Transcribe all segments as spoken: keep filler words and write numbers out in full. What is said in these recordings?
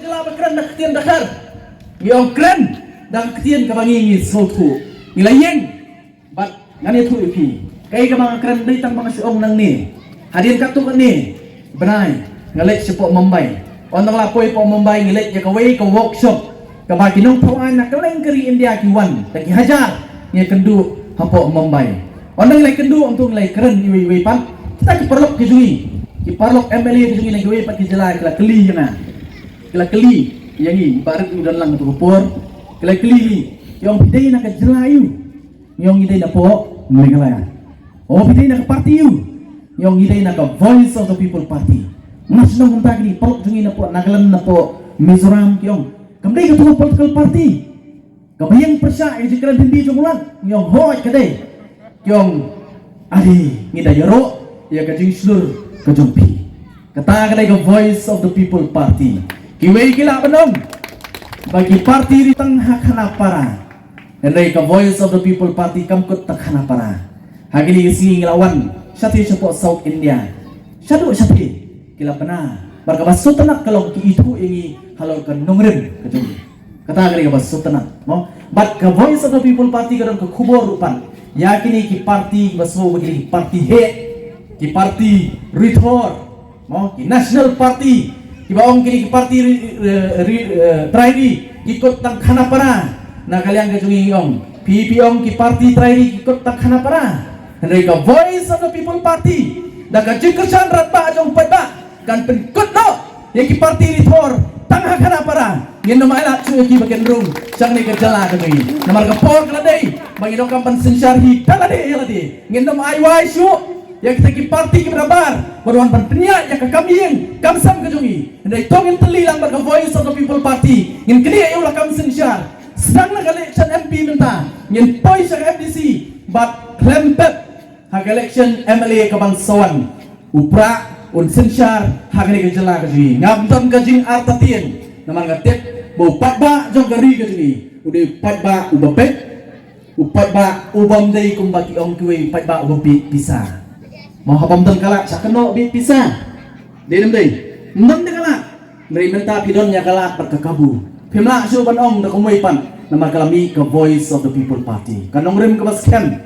Ngi la ba kren da ka ktien Dkhar. Ngi ong kren da ka ktien kaba ngi ngi sngewthuh. Ngi la ïeng. Bad ngan ïathuh ïa phi. Kaei kaba nga kren dei tang ba nga shu ong nangne. Hadien katto katne bnai nga leit shapoh Mumbai. Ynda nga la poi poh Mumbai ngi leit ïa kawei ka workshop kaba ki nongphaw aiñ na kylleng ka ri India ki wan da ki hajar ngi ïakynduh hapoh Mumbai. Ynda ngi la ïakynduh, ynda ngi la ïakren iwei iwei pat, kita ki paralok ki jong ngi, ki paralok M L A ki jong ngi na kiwei pat ki jylla ki la kylli ïa nga. Ki la kylli ïa ngi, ba rit u don lang tu ka por. Ki la kylli ngi, ki ong phi dei na ka jylla aiu? Ngi ong ngi dei napoh Meghalaya. O phi dei na ka party aiu? Ngi ong ngi dei na ka Voice of the People Party. Nga shu ong kumta, kine paralok jong ngi napoh Nagaland, napoh Mizoram, ki ong kam dei katu ka political party kaba ïeng pyrshah ïa ka jingkren Hindi jong u Lat. Ngi ong hooid ka dei. Ki ong ade, ngi da ïaroh ïa ka jingshlur ka jong phi. Kata ka dei ka Voice of the People Party. Kiwei ki lah ban ong ba ki party ri tang ha Khanapara. Hynrei ka Voice of the People Party kam kut tang Khanapara. Ha kine ki sngi ngi la wan shathie shapoh South India. Shaduh shathie ki la bna. Bad kaba sngewtynnat ka long ki ithuh ïa ngi halor ka nongrim ka jong ngi. Kata ka dei kaba sngewtynnat, mo. Bad ka Voice of the People Party ka don ka khubor ruh pat ïa kine ki party kiba sngew ba kine ki party heh, ki party rithor, mo, ki National Party, kiba ong kine ki party ri, ri, ri, eh, trai ri ki kut tang Khanapara. Na ka liang ka jong ngi ong, phi phi ong ki party trai ri ki kut tang Khanapara. Hynrei ka Voice of the People Party da ka jingkyrshan rangbah jong u paidbah kan pynkut noh ïa ki party rithor tang ha Khanapara. Ngin ym ailad shuh ïa ki ba kin rung sha kane ka jylla ka jong ngi. Namar ka por ka la dei ba ngi donkam ban synshar hi da lade ïa lade. Ngin ym ai wai shuh ïa kita ki party kiba nabar ba wan ban pynïaid ïa ka kam ïing kam sem ka jong ngi. Hynrei to ngin tylli lang bad ka Voice of the People Party, ngin knieh ïa u la kam synshar. Sdang na ka election M P mynta, ngin poi sha ka M D C bad khlem pep ha ka election M L A ka ban sa wan. U Prah un synshar ha kane ka jylla ka jong ngi. Ngam don ka jingartatien namar nga tip ba u paidbah jong ka ri ka jong ngi u dei u paidbah uba beit, u paidbah ubym dei kumba ki ong kiwei, u paidbah uba bieit pisa. Mo, haba ym don ka lad sha kano bieit pisa? Dei ne ym dei? Ym don de ka lad. Hynrei mynta phi don ïa ka lad bad ka kabu. Phim lah shuh ban ong da kumwei pat namar ka la mih ka Voice of the People Party. Ka nongrim kaba skhem,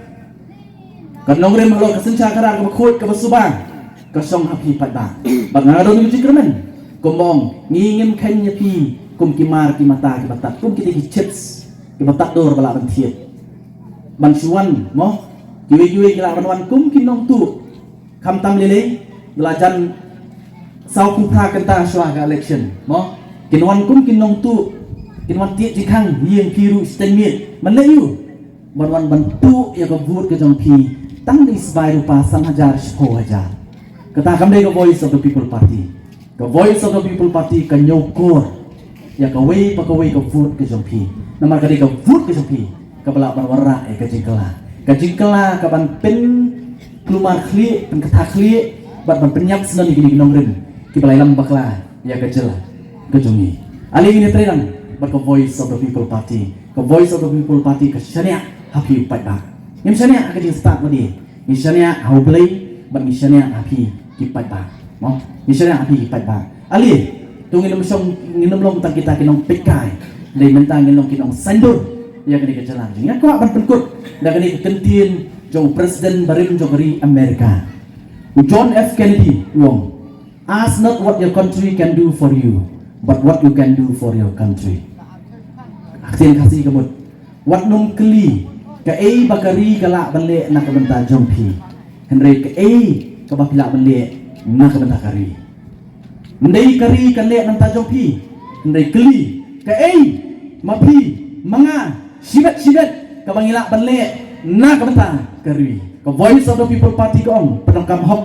ka nongrim halor ka synshar khadar kaba khuid kaba suba ka shong ha phi paidbah. Bad nga don ka jingkyrmen, kumba ong, ngi ngim kheiñ ïa phi kum ki mar ki mata kiba tad, kum kita ki chips kiba tad dur ba lah ban thied. Ban shu wan, mo, kiwei kiwei ki lah ban wan kum ki nongtuh. Khamtam lei lei, la jan saw phew phra kynta shuwa ka election, mo. Kin wan kum ki nongtuh, kin wan tied jingkhang ïing phi ruh shiteng miet. Man leh ïa u ban wan ban tuh ïa ka vote ka jong phi, tang dei sbai rupa san hajar shiphew hajar. Kata kam dei ka Voice of the People Party. Ka Voice of the People Party ka ñiewkor ïa kawei pa kawei ka vote ka jong phi. Namar ka dei ka vote ka jong phi kaba lah ban wanrah ïa ka jingkylla. Ka jingkylla ka ban pynkulmar khlieh, pynkynthah khlieh bad ban pynïap snem ïa kine ki nongrim kiba la ïalam bakla ïa ka jylla ka jong ngi. Ale ngin ïatreilang bad ka Voice of the People Party. Ka Voice of the People Party ka shaniah ha phi u paidbah. Ngim shaniah ha ka jingstad lade. Ngi shaniah ha U Blei bad ngi shaniah ha phi ki paidbah. Mo? Ngi shaniah ha phi ki paidbah. Ale, to ngin ym shong, ngin ym long tang kita ki nongpeitkai. Dei mynta ngin long ki nongsaiñdur ïa kane ka jylla. Nga kwah ban pynkut da kane ka kyntien jong u President barim jong ka ri America, u John F Kennedy, u ong, "Ask not what your country can do for you, but what you can do for your country." Ha ka ktien Khasi ka mut, wat nym kylli kaei ba ka ri ka lah ban leh na ka bynta jong phi, hynrei kaei kaba phi lah ban leh na ka bynta ka ri. Ym dei ka ri kan leh na ka bynta jong phi, hynrei kylli kaei ma phi, ma nga, shibit shibit kaba ngi lah ban leh na ka bynta ka ri. Ka Voice of the People Party ka ong, pyndonkam hok,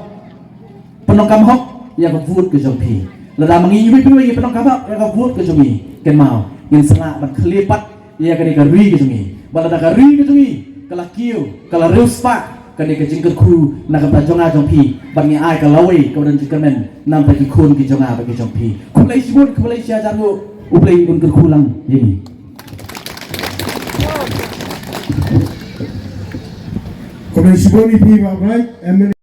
pyndonkam hok ïa ka vote ka jong phi. Lada ma ngi iwei pa iwei ngi pyndonkam hok ïa ka vote ka jong ngi, kynmaw, ngin sa lah ban khlieh pat ïa kane ka ri ka jong ngi. Bad lada ka ri ka jong ngi ka la kiew, ka la riewspah, kane ka jingkyrkhu na ka bynta jong nga jong phi, bad ngi ai ka lawei kaba don jingkyrmen na ka bynta ki khun ki jong nga bad ki jong phi. Khublei shibun, khublei shihajar nguh. U Blei un kyrkhu lang ïa ngi. Khublei shibun ïa phi Bah Bright, M L A.